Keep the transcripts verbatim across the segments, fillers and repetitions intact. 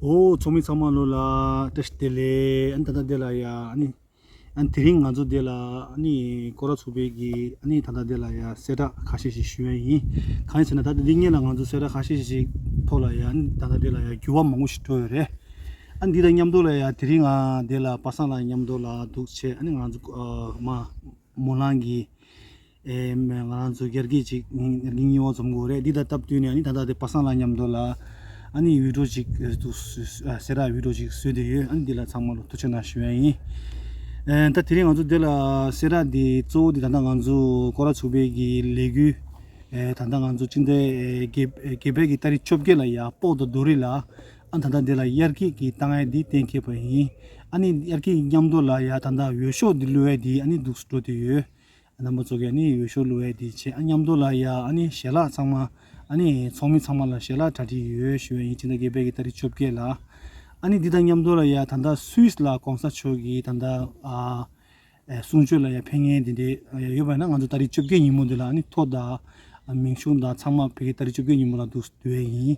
ཨོ། ཚོགས་མི་ཚང་མ་ལོ་ལ་བཀྲ་ཤིས་བདེ་ལེགས། ཨ་ནི་ད་ལྟ་དེ་ལ་ཡ་ཨ་ནི་ཨ་ནི་དེ་རིང་ང་ཚོ་དེ་ལ་ཨ་ནི་སྐོར་ར་ཚོགས་པའི་གི་ཨ་ནི་ད་ལྟ་དེ་ལ་ཡ་གསལ་བསྒྲགས་ཁ་ཤས་ཤིག་ཞུ་ཡ་ཡིན། གང་ཡིན་ཟེར་ན་ད་ལྟ་འདི་སྔོན་ལ་ང་ཚོ་གསལ་བསྒྲགས་ཁ་ཤས་ཤིག་ཐོག་ལ་ཡ་ཨ་ནི་ད་ལྟ་དེ་ལ་ཡ་འགྱུར་བ་མང་པོ་ཞིག་འགྲོ་ཡོད་རེད། ཨ་ནི་འདི་དང་མཉམ་དུ་ལ་ཡ་དེ་རིང་ང་དེ་ལ་པ་སངས་ལ་མཉམ་དུ་ལ་འདུག་བྱས། ཨ་ནི་ང་ཚོ་ཨ་མ་མོ་ལང་གི་ཨེ་ང་རང་ཚོ་ཡར་རྒྱས་ཅིག་ཡར་རྒྱས་གཉིས་པ་འཛོམས་དགོས་རེད། འདི་དང་སྟབས་བསྟུན་ནས་ཨ་ནི་ད་ལྟ་དེ་པ་སངས་ལ་མཉམ་དུ་ལ་ཨ་ནི་བི་ཌི་ཡོ་ཅིག་འདུག་གསལ་བསྒྲགས་བི་ཌི་ཡོ་ཅིག་བཟོས་བསྡད་ཡོད། ཨ་ནི་འདི་ལ་ཚང་མ་ལ་ཐུགས་རྗེ་གནང་ཞུ་ཡ་ཡིན། ཨེ་ད་དེ་རིང་ང་ཚོ་འདི་ལ་གསལ་བསྒྲགས་འདི་གཙོ་བོ་འདི་ད་ལྟ་ང་ཚོ་སྐོར་ར་ཚོགས་པའི་གི་ལས་འགུལ་ཨེ་ད་ལྟ་ང་ཚོ་སྤྱི་ཟླ་ཨེ་བརྒྱད་ཨེ་བརྒྱད་པའི་གི་ཏ་རིག་བཅོ་བརྒྱད་ལ་ཡ་སྤོག་དང་རྡོ་རི་ལ་ཨ་ད་ལྟ་འདི་ལ་ཡར་རྒྱས་ཀྱི་བཏང་ཡ་འདི་གཏན་འཁེལ་བ་ཡིན། ཨ་ནི་ཡར་རྒྱས་མཉམ་དུ་ལ་ཡ་ད་ལྟ་འོས་ཤོག་འདི་བླུག་ཡ་འདི་ཨ་ནི་འདུག་འགྲོ་བསྡད་ཡོད། རྣམ་པ་ཚོ་གིས་ཨ་ནི་འོས་ཤོག་བླུག་ཡ་འདི་བྱས། ཨ་མཉམ་དུ་ལ་ཡ་ཨ་ནི་ཞལ་ལག་ཚང་མ་ཨ་ནི་ཚོགས་མི་ཚང་མ་ལ་ཞལ་ལག་གྲ་སྒྲིག་ཡོད་ཞུ་ཡ་ཡིན། སྤྱི་ཟླ་བརྒྱད་པའི་གི་ཏ་རིག་བཅོ་བརྒྱད་ལ། ཨ་ནི་འདི་དང་མཉམ་དུ་ལ་ཡ་ད་ལྟ་སུད་སི་ལ་གོང་ས་མཆོག་གི་ད་ལྟ་ཨ་ཨེ་གསུང་ཆོས་ལ་ཡ་ཕེབས་མཁན་འདི་འདྲས་ཡོད་པ་ཡིན་ན་ང་ཚོ་ཏ་རིག་བཅོ་བརྒྱད་ཉིན་མོ་འདི་ལ་ཨ་ནི་ཐོ་དང་ཨ་མིང་གཞུང་དང་ཚང་མ་ཕ་གི་ཏ་རིག་བཅོ་བརྒྱད་ཉིན་མོ་ལ་འདུག་སེ་བསྡུ་ཡ་ཡིན།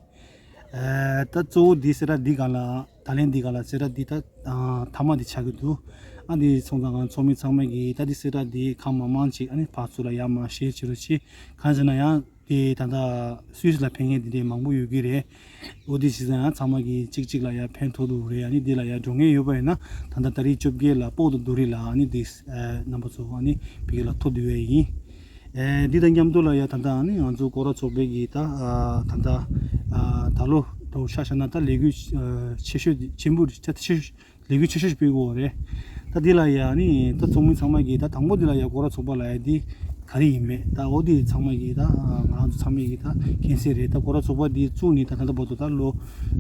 ཨེ་ད་གཙོ་བོ་འདི་གསལ་བསྒྲགས་འདི་སྒང་ལ་ད་ལན་འདི་སྒང་ལ་གསལ་བསྒྲགས་འདི་ད་ཨ་མཐའ་མ་འདི་ཆགས་ཀྱི་འདུག་ཨ་འདི་སོང་ཙང་ང་ཚོགས་མི་ཚང་མ་གིས་ད་འདི་གསལ་བསྒྲགས་འདི་གང་མང་མང་ཅིག་ཨ་ནི་ཕར་ཚུར་ལ་ཡར་མར་ཤེར་བྱེད་རོགས་བྱེད། གང་ཟེར་ན་ཡང་དེ་ད་ལྟ་སུད་སི་ལ་ཕེབས་མཁན་དེ་འདྲས་མང་པོ་ཡོད་ཀྱི་རེད། འོ་དེ་བྱས་ཙང་ཡང་ཚང་མ་གིས་གཅིག་གཅིག་ལ་ཡར་ཕན་ཐོགས་འདུག་རེད། ཨ་ནི་འདི་ལ་ཡར་འགྲོ་མཁན་ཡོད་པ་ཡིན་ན་ད་ལྟ་ཏ་རིག་བཅོ་བརྒྱད་ལ་སྤོག་དང་རྡོ་རི་ལ་ཨ་ནི་འདི་ཨ་རྣམ་པ་ཚོ་ཨ་ནི་ཕ་གི་ལ་ཐོ་བསྡུ་ཡ་ཡིན། ཨེ་འདི་དང་མཉམ་དུ་ལ་ཡ་ད་ལྟ་ཨ་ནི་ང་ཚོ་སྐོར་ར་ཚོགས་པའི་གི་ད་ཨ་ད་ལྟ་ཨ་ད་ལོ་འདྲ་བོ་ཆ་བཞག་ན་ད་ལས་འགུལ་ཨ་ཆེ་ཤོས་ཆེན་པོ་ཆེ་ཤོས་ལས་འགུལ་ཆེ་ཤོས་ཤིག་སྤེལ་དགོས་རེད། ད་འདི་ལ་ཡ་ཨ་ནི་ད་ཚོགས་མི་ཚང་མ་གིས་ད་དང་པོ་འདི་ལ་ཡ་སྐོར་ར་ཚོགས་པ་ལ་ཡ་འདི་ག་རེ་ཡིན་མེད་ད་འོ་འདི་ཚང་མ་གིས་ད་ང་རང་ཚོ་ཚང་མས་གིས་ད་མཁྱེན་གསལ་རེད། ད་སྐོར་ར་ཚོགས་པ་འདི་བཙུགས་ནས་ད་ད་ལྟ་བར་དུ་ད་ལོ་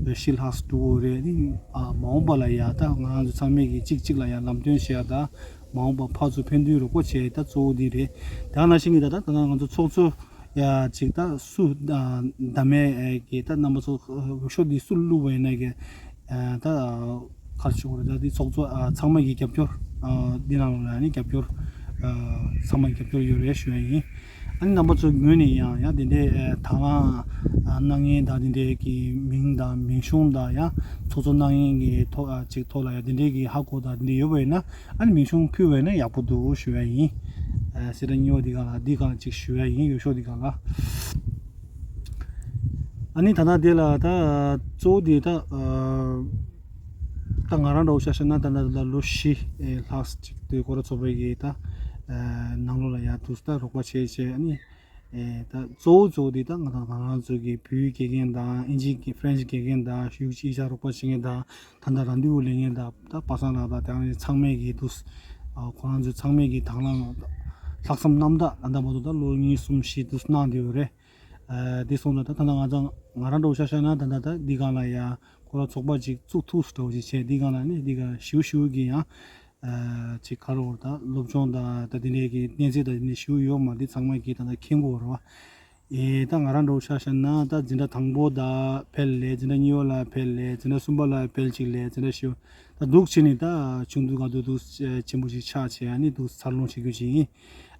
བཞི་ལྷག་ཙམ་འགྲོ་གི་ཡོད་རེད། ཨ་ནི་ཨ་མ་འོངས་པ་ལ་ཡ་ད་ང་རང་ཚོ་ཚང་མས་གིས་གཅིག་གཅིག་ལ་ཡ་ལམ་སྟོན་བྱེད་ཡ་ད་མ་འོངས་པ་ཕར་ཚུར་ཕན་ཚུན་རོགས་པ་བྱེད་ཡ་ད་གཙོ་བོ་འདི་རེད། དེ་ག་ནང་བཞིན་གྱི་ད་ད་ད་ང་ཚོ་ཚོགས་གཙོ་ཡ་ཅིག་ད་སུ་ཨ་བདམས་མེད་ཀྱི་ད་རྣམ་པ་ཚོ་འོས་ཤོག་འདི་སུ་བླུགས་པ་ཡིན་ན་གི་ཨ་ད་ག་རེ་ཞུ་དགོས་རེད། ད་འདི་ཚོགས་གཙོ་ཨ་ཚང་མ་གི་རྒྱབ་སྐྱོར་ཨ་འདི་ནང་ལ་ཡང་ནི་རྒྱབ་སྐྱོར་ཨ་ཚང་མ་རྒྱབ་སྐྱོར་ཡོད་རེད་ཞུ་ཡ་ཡིན། ཨ་ནི་རྣམ་པ་ཚོའི་ངོས་ནས་ཡང་ཡང་དེ་འདྲའི་ཨ་དང་བླངས་ཨ་གནང་མཁན་དང་དེ་འདྲའི་གི་མིང་དང་མིང་གཞུང་དང་ཡང་ཚོགས་གཙོ་གནང་མཁན་གི་ཐོག་ཨ་ཅིག་ཐོག་ལ་ཡང་དེ་འདྲའི་གི་ཧ་གོ་དང་དེ་འདྲའི་ཡོད་པ་ཡིན་ན་ཨ་ནི་མིང་གཞུང་ཕུལ་བ་ཡིན་ན་ཡག་པོ་འདུག་ཞུ་ཡ་ཡིན། ཨ་གསལ་བསྒྲགས་གཉིས་པ་འདི་སྒང་ལ་འདི་སྒང་ལ་ཅིག་ཞུ་ཡ་ཡིན། འོས་ཤོག་འདི་སྒང་ལ། ཨ་ནི་ད་ལྟ་དེ་ལ་ད་གཙོ་བོ་དེ་ད་ཨ་ད་ང་རང་འདྲ་བོ་ཆ་བཞག་ན་ད་ལྟ་ད་ལོ་བཞི་ཨེ་ལྷག་ཅིག་དེ་སྐོར་ར་ཚོགས་པའི་གི་ད་ཨ་ནང་ལོགས་ལ་ཡར་དུས་ད་རོགས་པ་བྱས་བྱས། ཨ་ནི་ཨེ་ད་གཙོ་བོ་གཙོ་བོ་དེ་ད་ང་དང་ང་རང་ཚོ་གི་བོད་ཡིག་དགེ་རྒན་དང་ཨིན་ཇི་གི་ཧྥ་རན་ཆི་དགེ་རྒན་དང་ཤུགས་ཅིག་ཅིག་རོགས་པ་བྱེད་མཁན་དང་ད་ལྟ་རང་འདུས་འོག་ལས་མཁན་དང་ད་པ་སངས་ལགས་དང་དེ་ཚང་མས་གི་དུས་ཨ་ཁོ་རང་ཚོ་ཚང་མས་གི་དང་བླངས་ལྷག་བསམ་རྣམ་དག་ད་ལྟ་བར་དུ་ད་ལོ་གཉིས་གསུམ་བཞི་དུས་གནང་བསྡད་ཡོད་རེད། ཨ་དེ་སོང་ཙང་ད་ད་ལྟ་ང་ཚང་ང་རང་འདྲ་བོ་ཆ་བཞག་ན་ད་ལྟ་ད་འདི་སྒང་ལ་ཡ་སྐོར་ར་ཚོགས་པ་ཅིག་བཙུགས་ཐུབ་འདྲ་བོ་ཅིག་བྱས། འདི་སྒང་ལ་ནི་འདི་སྒང་ཞིའུ་ཞིའུ་གི་ཡང་ཨ་ཅིག་ག་རེ་ད་སློབ་སྦྱོང་དང་ད་དེ་འདྲའི་གི་གནས་ཚད་དང་དེ་འདྲའི་ཞིའུ་ཡོད་མ་འདི་ཚང་མ་གི་ད་ལྟ་མཁྱེན་གྱི་ཡོད་རེད་བ། ཨེ་ད་ང་རང་འདྲ་བོ་ཆ་བཞག་ན་ད་འཛིན་གྲྭ་དང་པོ་ད་ཕེབས་ལས་འཛིན་གྲྭ་གཉིས་པ་ལ་ཕེབས་ལས་འཛིན་གྲྭ་གསུམ་པ་ལ་ཕེབས་ཅིག་ལས་འཛིན་གྲྭ་བཞི་པ་ད་འདུག་བྱས་ནས་ད་ཆུང་དུས་སྒང་དུ་འདུག་ཆེན་པོ་ཞིག་ཆགས་བྱས་ཨ་ནི་འདུག་འཚར་ལོངས་བྱེད་རྒྱུ་ཅིག་ཡིན།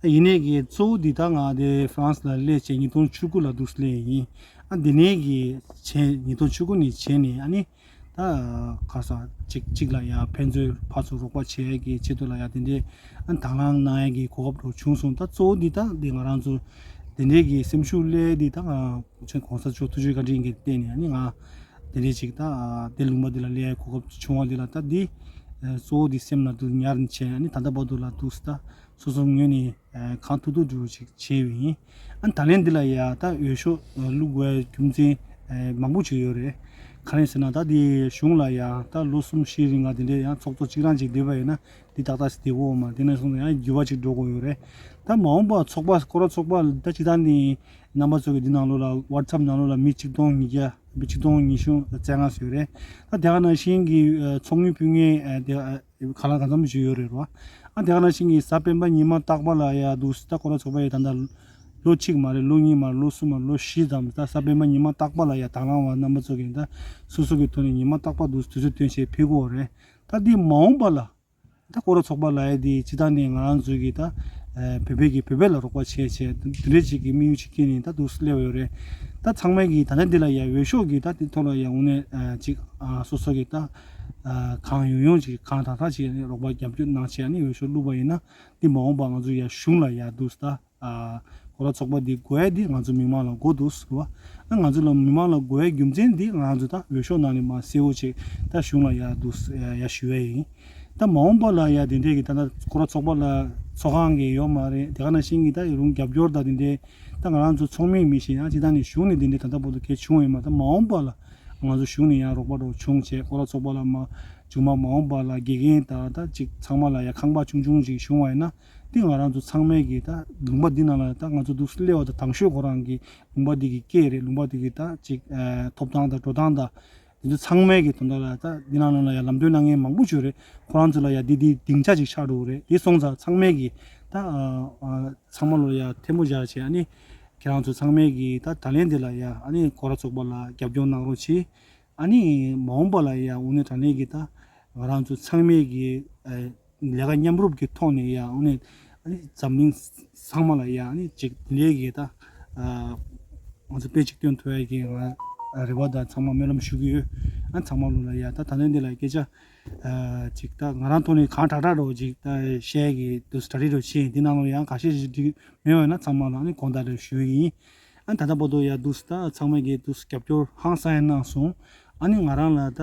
ཡིན་ནའི་གི་གཙོ་བོ་འདི་ད་ང་དེ་ཧྥ་རན་སི་ལ་སླེབས་བྱས་ཉིས་སྟོང་བཅུ་དགུ་ལ་འདུག་སླེབས་ཡིན། ཨ་འདི་ནས་གི་བྱས་ཉིས་སྟོང་བཅུ་དགུ་ནས་བྱས་ནས་ཨ་ནི་ད་ག་ས་གཅིག་གཅིག་ལ་ཡ་ཕན་ཚུན་ཕར་ཚུར་རོགས་པ་བྱེད་ཡས་ཀྱི་ཆེད་དུ་ལ་ཡ་དེ་འདྲའི་ཨ་དང་བླངས་གནང་ཡས་ཀྱི་གོ་སྐབས་འདྲ་བྱུང་སོང་། ད་གཙོ་བོ་འདི་ད་འདི་ང་རང་ཚོ་དེ་འདྲའི་གི་སེམས་ཤུགས་སླེབས་འདི་ད་ང་ཚོ་གོང་ས་མཆོག་ཐུགས་རྗེ་བཀའ་དྲིན་གྱི་བརྟེན་ནས་ཨ་ནི་ང་དེ་འདྲའི་ཅིག་ད་དེ་ལུང་པ་འདི་ལ་སླེབས་ཡས་གོ་སྐབས་བྱུང་བ་འདི་ལ་ད་འདི་གཙོ་བོ་འདི་སེམས་ནང་དུ་ཉར་ནས་བྱས་ཨ་ནི་ད་ལྟ་བར་དུ་ལ་འདུག་སེ་ད། སོ་སོ་ངོས་ནས་ཨ་གང་ཐུབ་ཐུབ་འདྲ་བོ་ཅིག་བྱས་པ་ཡིན། ཨ་ད་ལན་འདི་ལ་ཡ་ད་འོས་ཤོག་ཨ་བླུག་དགོས་རྒྱུ་མཚན་ཨ་མང་པོ་ཅིག་ཡོད་རེད། ག་རེ་ཟེར་ན་ད་འདི་གཞུང་ལ་ཡ་ད་ལོ་གསུམ་བཞི་རིང་ང་དེ་འདྲའི་ཡང་ཚོགས་གཙོ་གཅིག་རང་ཅིག་བསྡད་པ་ཡིན་ན་འདི་ཏག་ཏག་ཅིག་བསྡད་ཡོད་མ་རེད། དེ་ནས་བཟུང་ཡང་འགྱུར་བ་ཅིག་འགྲོ་དགོས་ཡོད་རེད། ད་མ་འོངས་པ་ཚོགས་པ་སྐོར་ར་ཚོགས་པ་ད་སྤྱིར་བཏང་ནི་རྣམ་པ་ཚོ་གི་འདི་ནང་ལོགས་ལ་ཝ་ཊི་སབ་ནང་ལོགས་ལ་མི་གཅིག་སྟོང་ཉིས་བརྒྱ་མི་གཅིག་སྟོང་ཉི་ཤུ་རྩ་ལྔ་ཙམ་ཡོད་རེད། ད་དེ་ག་ནང་བཞིན་གྱི་ཨ་ཚོགས་དངུལ་ཕུལ་མཁན་ཨ་དེ་ཨ་ག་ལ་གང་འཚམ་ཞིག་ཡོད་རེད་རོ། ཨ་དེ་ག་ནང་བཞིན་གྱི་གཟའ་སྤེན་པ་ཉི་མ་རྟག་པ་ལ་ཡ་འདུག་སེ་ད་སྐོར་ར་ཚོགས་པ་ཡི་ད་ལྟ་ལོ་གཅིག་མ་རེད། ལོ་གཉིས་མ་རེད། ལོ་གསུམ་མ་རེད། ལོ་བཞི་ཙམ་ད་གཟའ་སྤེན་པ་ཉི་མ་རྟག་པ་ལ་ཡ་དང་བླངས་པ་རྣམ་པ་ཚོ་གིས་ད་སོ་སོ་གི་ཐོག་ནས་ཉི་མ་རྟག་པ་འདུག་སེ་དུས་ཚོད་བཏོན་བྱས་ཕེབས་དགོས་རེད། ད་འདི་མ་འོངས་པ་ལ་ད་སྐོར་ར་ཚོགས་པ་ལ་ཡ་འདི་སྤྱིར་བཏང་ནས་ང་རང་ཚོའི་གི་ད་ ཨ་བོད་པའི་གི་བོད་པ་ལ་རོགས་པ་བྱས་བྱས་དེ་འདྲའི་ཅིག་གི་དམིགས་ཡུལ་ཅིག་བསྐྱེད་ནས་ད་འདུག་སླེབས་ཡོད་རེད། ད་ཚང་མས་གི་ད་ལྟ་འདི་ལ་ཡ་འོས་ཤོག་གི་ད་དེ་ཐོག་ལ་ཡ་དངོས་གནས་ཨ་ཅིག་ཨ་སོ་སོ་གི་ད་ཨ་གང་ཡོང་ཡོང་ཅིག་གང་དྲག་དྲག་ཅིག་རོགས་པ་རྒྱབ་སྐྱོར་གནང་བྱས་ནས་འོས་ཤོག་བླུགས་པ་ཡིན་ན། འདི་མ་འོངས་པ་ང་ཚོ་ཡ་གཞུང་ལ་ཡ་འདུག་ད། ཨ་སྐོར་ར་ཚོགས་པ་འདི་དགོས་ཡ་འདི་ང་ཚོ་མི་མང་ལ་དགོས་འདུག་ཟེར་བ། ཨ་ང་ཚོ་ལ་མི་མང་ལ་དགོས་ཡ་རྒྱུ་མཚན་འདི་ང་ཚོ་ད་འོས་ཤོག་ནང་ནས་མ་གསལ་བོ་ཅིག་ད་གཞུང་ལ་ཡ་འདུག་ཡ་ཞུ་ཡ་ཡིན། ད་མ་འོངས་པ་ལ་ཡ་དེ་འདྲས་ཀྱི་ད་ལྟ་སྐོར་ར་ཚོགས་པ་ལ་ཚོགས་ཁང་གི་ཡོད་མ་རེད། དེ་ག་ནང་བཞིན་གྱི་ད་ཡི་རུང་རྒྱབ་སྐྱོར་དང་དེ་འདྲས་ད་ང་རང་ཚོ་ཚོགས་མི་མི་ཤེས་ཡང་སྤྱི་བཏང་ནས་གཞུང་ནས་དེ་འདྲས་ད་ལྟ་བར་དུ་གལ་བྱུང་བ་ཡིན་མ་ད་མ་འོངས་པ་ལ་ང་ཚོ་གཞུང་ནས་ཡང་རོགས་པ་རོགས་བྱུང་བྱས་སྐོར་ར་ཚོགས་པ་ལ་མ་བྱུང་མ་མ་འོངས་པ་ལ་དགེ་རྒན་དང་ད་ཅིག་ཚང་མ་ལ་ཡ་ཁང་པ་ཆུང་ཆུང་ཅིག་བྱུང་བ་ཡིན་ན། འདི་ང་རང་ཚོ་ཚང་མས་ཀྱི་ད་ལུང་པ་འདི་ནང་ལ་ད་ང་ཚོ་འདུག་སླེབས་པ་དང་དང་ཤོས་ཁོ་རང་གི་ལུང་པ་འདི་གི་སྐད་རེད། ལུང་པ་འདི་གི་ད་ཅིག་ཨ་ཐོབ་ཐང་དང་འགྲོ་སྟངས་དང་འདི་ཚོ་ཚང་མས་ཀྱི་དོན་དག་ལ་ད་འདི་ནང་ལ་ཡ་ལམ་སྟོན་གནང་མཁན་མང་པོ་ཞིག་རེད། ཁོ་རང་ཚོ་ལ་ཡ་འདི་འདི་སྡིངས་ཆ་ཅིག་ཆགས་འགྲོ་གི་རེད། དེ་སོང་ཙང་ཚང་མས་ཀྱི་ད་ཨ་ཨ་ཚང་མ་ལ་ཡ་ཐལ་མོ་སྦྱར་བྱས་ཨ་ནི་ཁྱེད་རང་ཚོ་ཚང་མས་ཀྱི་ད་ད་ལན་འདི་ལ་ཡ་ཨ་ནི་སྐོར་ར་ཚོགས་པ་ལ་རྒྱབ་སྐྱོར་གནང་རོགས་གྱིས། ཨ་ནི་མ་འོངས་པ་ལ་ཡ་དངོས་གནས་དྲང་གནས་ཀྱི་ད་ང་རང་ཚོ་ཚང་མས་ཀྱི་ཨ་ལས་ཀ་མཉམ་རུབ་ཀྱི་ཐོག་ནས་ཡང་ཨ་ནི་ཨ་ནི་འཛམ་གླིང་ཚང་མ་ལ་ཡང་ཨ་ནི་ཅིག་ལས་ཀྱི་ད་ཨ་ང་ཚོ་དཔེ་གཅིག་སྟོན་ཐུབ་ཡ་གི་ང་རེ་བ་དང་ཚང་མ་སྨོན་ལམ་ཞུ་གི་ཡོད། ཨ་ཚང་མ་ལོ་ལ་ཡ་ད་ད་ལན་འདི་ལ་སྐད་ཆ་ཨ་ཅིག་ད་ང་རང་ཐོག་ནས་གང་དྲག་དྲག་རོ་ཅིག་ད་བཤད་ཀྱི་དུ་སྟ་རི་རོ་ཆེ་འདི་ནང་ལོ་ཡང་ཁ་ཤས་ཤིག་འགྲིག་མེད་པ་ན་ཚང་མ་ལ་ཨ་ནི་དགོངས་དག་རེ་ཞུ་ཡི་ཡིན། ཨ་ད་ལྟ་བར་དུ་ཡ་འདུག་ད་ཚང་མ་གིས་འདུག་རྒྱབ་སྐྱོར་ཧང་སང་ཡ་གནང་སོང་། ཨ་ནི་ང་རང་ལ་ད་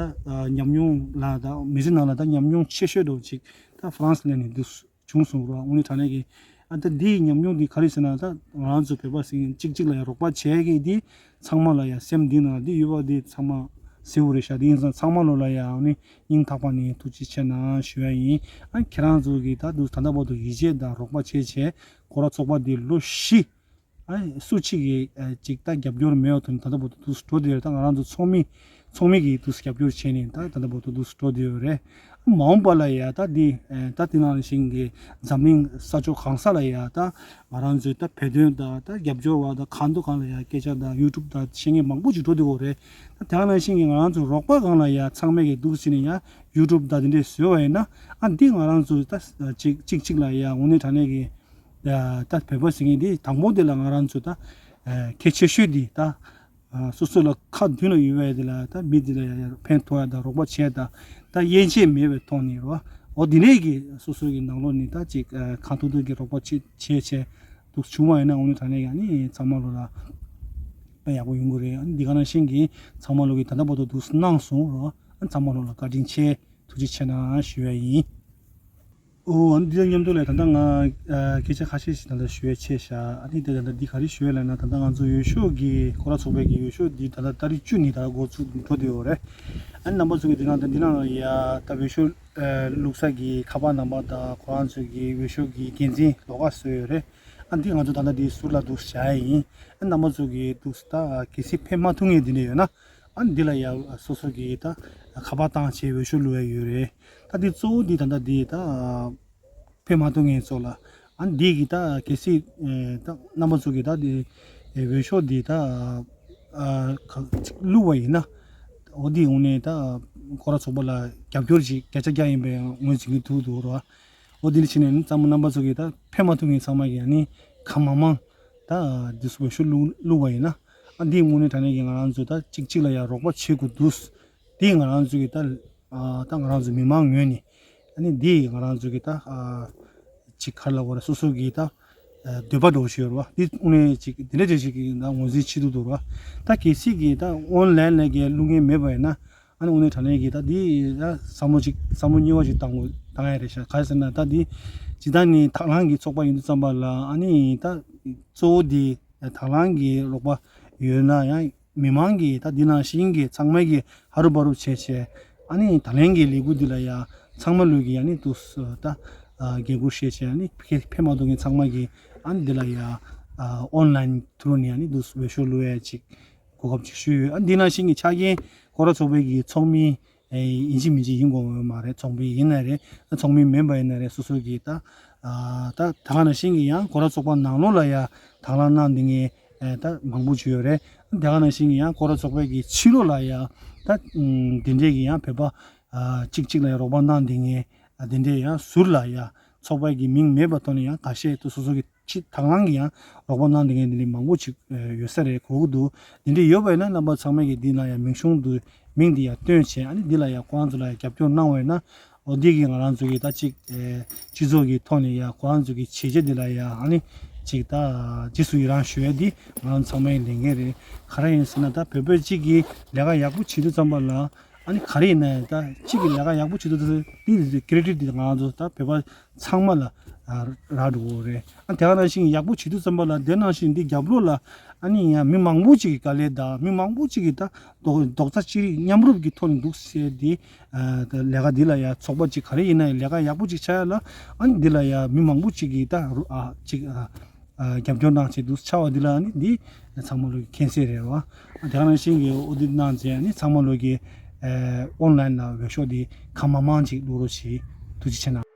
ཉམས་མྱོང་ལ་ད་མི་ཚེ་ནང་ལ་ད་ཉམས་མྱོང་ཆེ་ཤོས་འགྲོ་ཅིག་ད་ཧྥ་རན་སི་ལ་ནས་འདུག་བྱུང་སོང་ར། དངོས་གནས་དྲང་གནས་ཀྱི་ཨ་ད་འདིའི་ཉམས་མྱོང་འདི་ག་རེ་ཟེར་ན་ད་ང་རང་ཚོ་བོད་པ་ཟེར་མཁན་གཅིག་གཅིག་ལ་ཡ་རོགས་པ་བྱས་ཀྱི་འདི་ཚང་མ་ལ་ཡ་སེམས་འདི་ན་འདི་ཡོད་པ་འདི་ཚང་མ་གསལ་བོ་རེད་ཤག་འདི་ཡིན་ཙང་ཚང་མ་ལོ་ལ་ཡ་ཨ་ནི་སྙིང་ཐག་པ་ནས་ཐུགས་རྗེ་ཆེ་གནང་ཞུ་ཡ་ཡིན། ཨ་ཁྱེད་རང་ཚོ་གིས་ད་འདུག་ད་ལྟ་བར་དུ་ཡིད་ཆེས་དང་རོགས་པ་བྱས་བྱས་སྐོར་ར་ཚོགས་པ་འདི་ལོ་བཞི། ཨ་སུ་གཅིག་གིས་ཨ་ཅིག་ད་རྒྱབ་སྐྱོར་མེད་པ་དོན་ད་ལྟ་བར་དུ་འདུག་སེ་འགྲོ་བསྡད་ཡོད་རེད། ད་ང་རང་ཚོ་ཚོགས་མི་ཚོགས་མི་གིས་འདུག་སེ་རྒྱབ་སྐྱོར་བྱས་ནས་ད་ད་ལྟ་བར་དུ་འདུག་སེ་འགྲོ་བསྡད་ཡོད་རེད། མ་འོངས་པ་ལ་ཡ་ད་འདི་ཨ་ད་དེ་ནང་བཞིན་གྱི་འཛམ་གླིང་ས་ཕྱོགས་གང་ས་ལ་ཡ་ད་ང་རང་ཚོའི་ད་བོད་དོན་དང་ད་རྒྱབ་སྐྱོར་བ་དང་གང་དུ་གང་ལ་ཡ་སྐད་ཆ་དང་ཡུ་ཊུབ་དང་བཤད་མཁན་མང་པོ་ཅིག་འགྲོ་བསྡད་ཡོད་རེད། ད་དེ་ནང་བཞིན་གྱི་ང་རང་ཚོ་རོགས་པ་སྒང་ལ་ཡ་ཚང་མས་ཀྱི་འདུག་སེ་བྱས་ནས་ཡ་ཡུ་ཊུབ་དང་དེ་འདྲས་བཟོས་པ་ཡིན་ན་ཨ་འདི་ང་རང་ཚོ་ད་ཅིག་ཅིག་ཅིག་ལ་ཡ་དངོས་གནས་དྲང་གནས་ཀྱི་ད་བོད་པ་ཟེར་མཁན་འདི་དང་པོ་དེ་ལ་ང་རང་ཚོ་ད་གལ་ཆེ་ཤོས་འདི་ད་སོ་སོ་ལ་ཁ་མདུན་ལ་ཡོད་པའི་དེ་ལ་ད་མི་དེ་ལ་ཡང་ཕན་ཐོགས་ཡ་དང་རོགས་པ་བྱས་དང་ད་དབྱེ་འབྱེད་མེད་པའི་ཐོག་ནས་རོ། འོ་དེ་ནས་ཀྱི་སོ་སོ་གི་ནང་ལོགས་ནས་ད་ཅིག་གང་ཐུབ་ཐུབ་ཀྱི་རོགས་པ་བྱེད་བྱེད་བྱས་འདུག་བྱུང་བ་ཡིན་ན་དངོས་གནས་དྲང་གནས་ཡང་ནི་ཚང་མ་ལོ་ལ་དཔེ་ཡག་པོ་ཡོང་གི་རེད། འདི་ག་ནང་བཞིན་གྱི་ཚང་མ་ལོ་གི་ད་ལྟ་བར་དུ་འདུག་གནང་སོང་རོ། ཚང་མ་ལོ་ལ་བཀའ་དྲིན་ཆེ་ཐུགས་རྗེ་ཆེ་གནང་ཞུ་ཡ་ཡིན། ཨོ་ཨ་ནི་འདི་དང་མཉམ་དུ་ལས་ད་ལྟ་ང་ཨ་སྐད་ཆ་ཁ་ཤས་ཤིག་ད་ལྟ་ཞུ་ཡས་ཆེ་ཤག་ཨ་ནི་དེ་ད་ལྟ་འདི་ག་རེ་ཞུ་ཡས་ལབ་ན་ད་ལྟ་ང་ཚོ་འོས་ཤོག་གི་སྐོར་ར་ཚོགས་པའི་གི་འོས་ཤོག་འདི་ད་ལྟ་ཏ་རིག་བཅུ་ནས་ད་འགོ་ཚུགས་འགྲོ་བསྡད་ཡོད་རེད། ཨ་ནི་རྣམ་པ་ཚོ་གི་འདི་ནང་ད་འདི་ནང་ལ་ཡ་ད་འོས་ཤོག་ཨ་བླུགས་ས་གི་ཁ་པར་ནམ་བར་དང་ཁོ་རང་ཚོ་གི་འོས་ཤོག་གི་འགན་འཛིན་ལོགས་ཀ་བཟོས་ཡོད་རེད། ཨ་འདི་ང་ཚོ་ད་ལྟ་འདི་ཟུར་ལ་འདུག་བཞག་ཡས་ཡིན། ཨ་རྣམ་པ་ཚོ་གི་འདུག་ད་གལ་སྲིད་ཕེབས་མ་ཐུབ་མཁན་འདི་འདྲ་ཡོད་ན། ཨ་འདི་ལ་ཡ་སོ་སོ་གི་ད་ཁ་པར་བཏང་བྱས་འོས་ཤོག་བླུག་ཡ་ཡོད་རེད། ད་འདི་གཙོ་བོ་འདི་ད་ལྟ་འདི་ད་ཕེབས་མ་ཐུབ་མཁན་ཚོ་ལ་ཨ་འདི་གི་ད་གལ་སྲིད་ད་རྣམ་པ་ཚོ་གི་ད་འདི་འོས་ཤོག་འདི་ད་བླུག་པ་ཡིན་ན་འོ་འདི་དངོས་གནས་ད་སྐོར་ར་ཚོགས་པ་ལ་རྒྱབ་སྐྱོར་ཅིག་བརྒྱ་ཆ་བརྒྱ་ཡིན་པའི་ངོས་འཛིན་གྱི་ཐུག་འདུག་རོ། འོ་འདི་ནི་ཕྱིན་ནས་ནི་ཚང་མ་རྣམ་པ་ཚོ་གི་ད་ཕེབས་མ་ཐུབ་མཁན་ཚང་མ་གི་ཡང་ནི་གང་མང་མང་ད་འདི་སུ་འོས་ཤོག་བླུག་བླུག་པ་ཡིན་ན་ཨ་འདི་དངོས་གནས་དྲང་གནས་ཀྱི་ང་རང་ཚོ་ད་གཅིག་གཅིག་ལ་ཡང་རོགས་པ་བྱེད་དགོས་འདུག་འདི་ང་རང་ཚོ་གི་ད་ཨ་ད་ང་རང་ཚོ་མི་མང་ངོས་ནས་ཨ་ནི་འདི་ང་རང་ཚོ་གི་ད་ཨ་གཅིག་ག་རེ་ལབ་དགོས་རེད། སོ་སོ་གི་ད་ཨ་འདོད་པ་འདྲ་བོ་ཞིག་ཡོད་རེད་བ། འདི་དངོས་གནས་ཅིག་འདི་འདྲ་འདྲ་ཞིག་གི་ད་ངོས་འཛིན་བྱེད་ཐུབ་འདུག་རེད་བ། ད་གལ་སྲིད་ཀྱི་ད་ཨོན་ལན་ལ་གི་བླུག་མཁན་མེད་པ་ཡིན་ན། ཨ་ནི་དངོས་གནས་དྲང་གནས་ཀྱི་ད་འདི་ཡ་བསམ་བློ་ཅིག་བསམ་བློ་གཉིས་པ་ཅིག་བཏང་དགོས་བཏང་ཡ་རེད་ཤག་ག་རེ་ཟེར་ན་ད་འདི་ཇི་ལྟར་ནི་དང་བླངས་ཀྱི་ཚོགས་པ་ཡིན་དུས་ཙམ་པ་ལ་ཨ་ནི་ད་གཙོ་བོ་འདི་དང་བླངས་ཀྱི་རོགས་པ་ཡོད་ན་ཡང་མི་མང་གིས་ད་འདི་ནང་བཞིན་གྱི་ཚང་མས་ཀྱི་ཧ་རུ་བ་རུ་བྱས་བྱས་ཨ་ནི་དང་བླངས་ཀྱི་ལས་འགུལ་འདི་ལ་ཡ་ཚང་མ་ལོས་ཀྱི་ཡ་ནི་དུ་ད་འགན་འཁུར་བཞེས་བྱས་ཨ་ནི་ཕེ་ཕེབས་མ་ཐུབ་མཁན་ཚང་མ་གིས་ཨ་ནི་འདི་ལ་ཡ་ཨོན་ལན་ཐུ་རུ་ནི་ཡ་ནི་དུ་འོས་ཤོག་བླུག་ཡ་ཅིག་གོ་སྐབས་ཅིག་ཞུས་ཡོད། ཨ་འདི་ནང་བཞིན་གྱི་ཆ་རྐྱེན་སྐོར་ར་ཚོགས་པའི་གི་ཚོགས་མི་ཨེ་ཡིན་གཅིག་མིན་གཅིག་ཡིན་དགོས་མ་རེད། ཚོགས་མི་ཡིན་ན་རེད། ཚོགས་མི་མིན་པ་ཡིན་ན་རེད། སོ་སོ་གི་ད་ཨ་ད་ད་ག་ནང་བཞིན་གྱི་ཡང་སྐོར་ར་ཚོགས་པ་ནང་ལོགས་ལ་ཡ་དང་བླངས་གནང་འདི་ངས་ཨེ་ད་མང་པོ་བྱུང་ཡོད་རེད། ད་ག་ནང་བཞིན་གྱི་ཡང་སྐོར་ར་ཚོགས་པའི་གི་ཕྱི་ལོགས་ལ་ཡ་ད་འདི་འདྲས་ཀྱི་ཡང་བོད་པ་ཨ་གཅིག་གཅིག་ལ་ཡ་རོགས་པ་གནང་འདི་ངས་ཨ་འདི་འདྲས་ཡང་ཟུར་ལ་ཡ་ ཚོགས་པ་གི་མིང་མེད་པའི་ཐོག་ནས་ཡང་ཁ་ཤས་དུ་སོ་སོ་གི་ཕྱི་དང་བླངས་ཀྱི་ཡང་རོགས་པ་གནང་བསྡད་མཁན་འདི་འདྲ་མང་པོ་ཅིག་ཡོད་ས་རེད་གོ་གི་འདུག་དེ་འདྲ་ཡོད་པ་ཡིན་ན་རྣམ་པ་ཚང་མས་ཀྱི་འདི་ལ་ཡང་མིང་གཞུང་དུ་མིང་འདི་ཡང་བཏོན་བྱས། ཨ་ནི་འདི་ལ་ཡང་ཁོ་རང་ཚོ་ལ་ཡང་རྒྱབ་སྐྱོར་གནང་བ་ཡིན་ན། འོ་འདི་གི་ང་རང་ཚོ་གི་ད་ཅིག་ཨེ་སྤྱི་ཚོགས་ཀྱི་ཐོག་ནས་ཡང་ཁོ་རང་ཚོ་གི་བྱས་རྗེས་འདི་ལ་ཡང་ཨ་ནི་ཅིག་ད་རྗེས་སུ་ཡི་རང་ཞུ་ཡ་འདི་ང་རང་ཚང་མའི་ལས་འགན་རེད། ག་རེ་ཡིན་ཟེར་ན་ད་བོད་པ་གཅིག་གིས་ལས་ཀ་ཡག་པོ་བྱེད་དུས་ཙམ་པ་ལ། ཨ་ནི་ག་རེ་ཡིན་ན་ཡང་ད་གཅིག་གིས་ལས་ཀ་ཡག་པོ་བྱེད་དུས་ད་འདི་ཀེ་རེ་ཌིཊ་འདི་ང་རང་ཚོ་ད་བོད་པ་ཚང་མ་ལ་ཨ་རག་འགྲོ་གི་རེད། ཨ་དེ་ག་ནང་བཞིན་ཡག་པོ་བྱེད་དུས་ཙམ་པ་ལ་དེ་ནང་བཞིན་འདི་རྒྱབ་ལོགས་ལ་ཨ་ནི་ཡང་མི་མང་པོ་ཅིག་གི་དཀའ་ལས་དང་མི་མང་པོ་ཅིག་གི་ད་རྡོག་རྡོག་རྩ་གཅིག་སྒྲིལ་མཉམ་རུབ་ཀྱི་ཐོག་ནས་འདུག་ཟེར་ཏེ། ཨ་ད་ལས་ཀ་འདི་ལ་ཡང་ཚོགས་པ་ཅིག་ག་རེ་ཡིན་ན་ཡང་ལས་ཀ་ཡག་པོ་ཅིག་ཆགས་ཡ་ལ་ཨ་ནི་འདི་ལ་ཡང་མི་མང་པོ་ཅིག་གིས་ད་རུ་ཨ་ཅིག་ཨ་ཨ་རྒྱབ་སྐྱོར་གནང་བྱས་འདུག་ཆགས་པ་འདི་ལ་ཨ་ནི་འདི་ཚང་མ་ལོ་གི་མཁྱེན་གསལ་རེད་བ། ཨ་དེ་ག་ནང་བཞིན་གྱི་ཨོ་ཌིཊ་གནང་བྱས་ཨ་ནི་ཚང་མ་ལོ་གི་ཨ་ཨོན་ལའིན་ལ་འོས་ཤོག་འདི་གང་མང་མང་ཅིག་བླུག་རོགས་བྱེད། ཐུགས་རྗེ་ཆེ་གནང་།